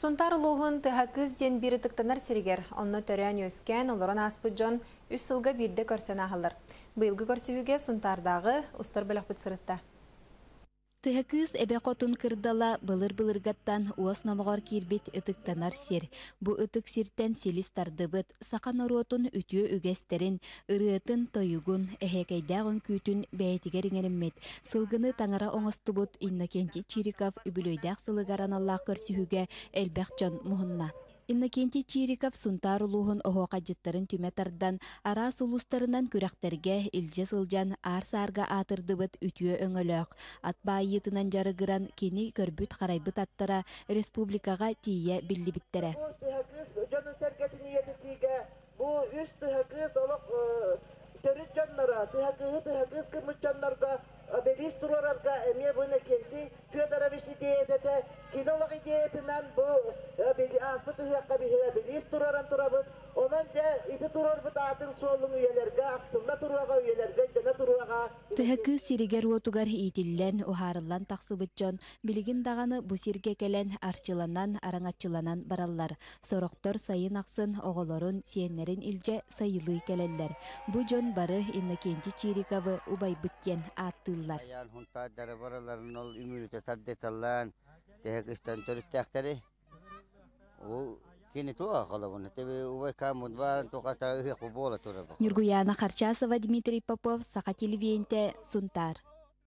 Сунтаар улууһун Тыһа Кыыс диэн биир ытыктанар сиригэр, онно төрөөн-үөскээн, олорон ааспыт дьон үс сылга биирдэ көрсөн ааһаллар. Быйылгы көрсүһүүгэ Сунтаардааҕы устар бөлөхпүт сырытта. Тыһа Кыыс эбэ хотун кырдала былыр-былыргаттан уос номоҕор киирбит ытыктанар сир. Бу ытык сиртэн силис тардыбыт, саха норуотун үтүө үгэстэрин, ырыатын-тойугун, эһиэкэйдээх үҥкүүтүн бэйэтигэр иҥэриммит, сылгыны таҥара оҥостубут Иннокентий Чириков үбүлүөйдээх сылыгар аналлаах көрсүһүүгэ элбэх дьон муһунна. Иннокентий Чириков Сунтаар улууһун оһуохайдьыттарын түмэ тардан, араас улуустарынан күрэхтэргэ илдьэ сылдьан аар-саарга аатырдыбыт үтүө өҥөлөөх, ат баайыытынан дьарыгыран кини көрбүт-харайбыт аттара республикаҕа тиийэ биллибиттэрэ. Бу тыһа кыыс дьонун-сэргэтин үйэтитиигэ бу үс тыһа кыыс олох төрүт дьонноро, тыһа кыыһы тыһа кыыс гыммыт дьоннорго обелиск туруорарга эмиэ бу Иннокентий Федорович идиэйэтэ, кини олох идиэйэтинэн бу ааспыт ыһыахха биһиги обелиск туруоран турабыт. Онон дьэ ити туруорбут аатын суолун үйэлэргэ ахтылла туруоҕа, үйэлэргэ өйдөнө туруоҕа. Тыһа кыыс сиригэр-уотугар иитиллэн, уһаарыллан тахсыбыт дьон билигин даҕаны бу сиргэ кэлэн арчыланан, араҥаччыланан бараллар. Сорохтор сайын ахсын оҕолорун, сиэннэрин илдьэ сайылыы кэлэллэр. Бу дьон бары Иннокентий Чириковы убайбыт диэн ааттыыллар. Айаан хунтаардары бараларын ол үмүрүтэ тардыталлаан тэһэ кыстан төрүттээхтэри. Ол кини туох холобуна тебе убай каммут баарын тухата ыһыах буола турар. Ньургуйаана Харчасова, Дмитрий Попов, Саха телевидениетэ, Сунтаар.